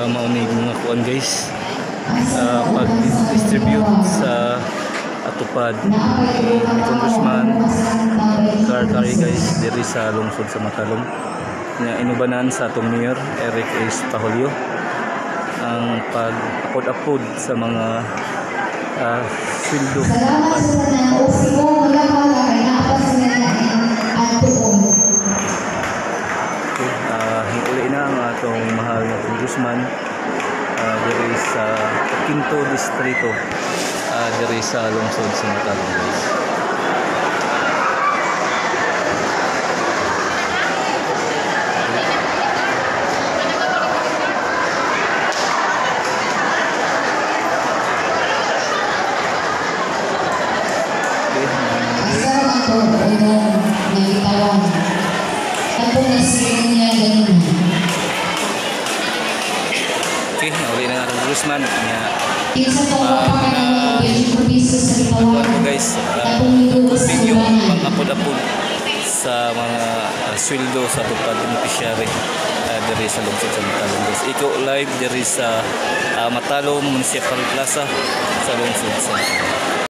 Mao ni mga kuan, guys, pag-distribute sa atupad ni Congressman Carl Cari, guys, diri sa lungsod sa Matalom nga inubanan sa atong Mayor Eric S. Pahulyo ang pag-apod-apod sa mga sweldo. Salamat sa tanan o Cebu, magapala kay naa pa sila na adtuon. Okay, hinguli na ang atong mahal na congressman diri sa Quinto Distrito, diri sa lungsod sa Matalom, guys. Okay, Asa man to unong nagitawan? Katong na niya ganina. Okay, nauli na ang atong congressman nga Kinsa tong wa pa kanang 25 pesos sa kuan gitawan? Ko, guys, Katong miluwas sa continue ubanan. Pang-apod-apod sa mga sweldo sa tupad beneficiary diri sa lungsod sa Matalom, guys. Iko live diri sa Matalom Municipal Plaza sa lungsod sa Matalom.